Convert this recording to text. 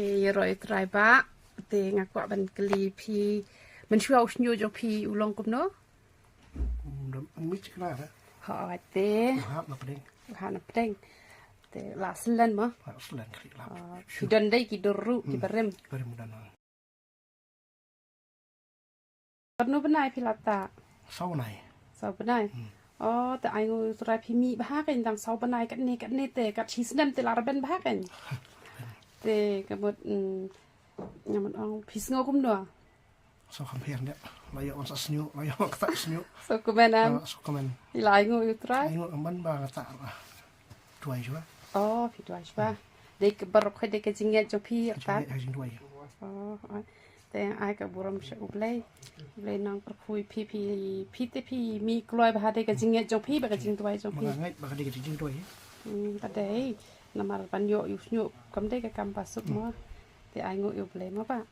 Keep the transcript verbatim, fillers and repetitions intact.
Te ïaroh ïa u Trai Bah, te nga kwah ban kylli phi, mynshuwa u shñiuh jong phi u long kumno? Mih kna re. Hooid te. Hap na pdeng. Hap na pdeng. Te la slen mo? La slen kri la. Phi don dei ki dur ruh ki barim. Barim don. Katno bnai phi la tah? Saw bnai. Saw bnai. Oh, te ai nguh ïa u Trai phi mih bha kein tang saw bnai katne katne te kat shi snem te la rben bha kein. Te ka mut, mm, nga mut ong phi sngew kumno? Saw kham pher ne. La ïoh wan sa sñiuh, la ïoh wan kata sñiuh. Saw kmen em? Ah, saw kmen. Phi la ai nguh ïa u Trai? Ai nguh kmen ba kata. Duwai shuwa. Oh, phi duwai shuwa. Dei ka baroh ka dei ka jingngeit jong phi. Ka jingngeit, ka jingduwai. Oh, oh. Te ai ka burom sha U Blei. U Blei nang pyrkhu ïa phi, phi, phi te phi mih kloi ba ha dei ka jingngeit jong phi ba ka jingduwai jong phi. Nga ngeit ba ka dei ka jingduwai. Hmm, ka dei. Namar ban ïoh ïa u shñiuh kam dei ka kam ba suk mo. Te ai nguh ïa U Blei mo Bah.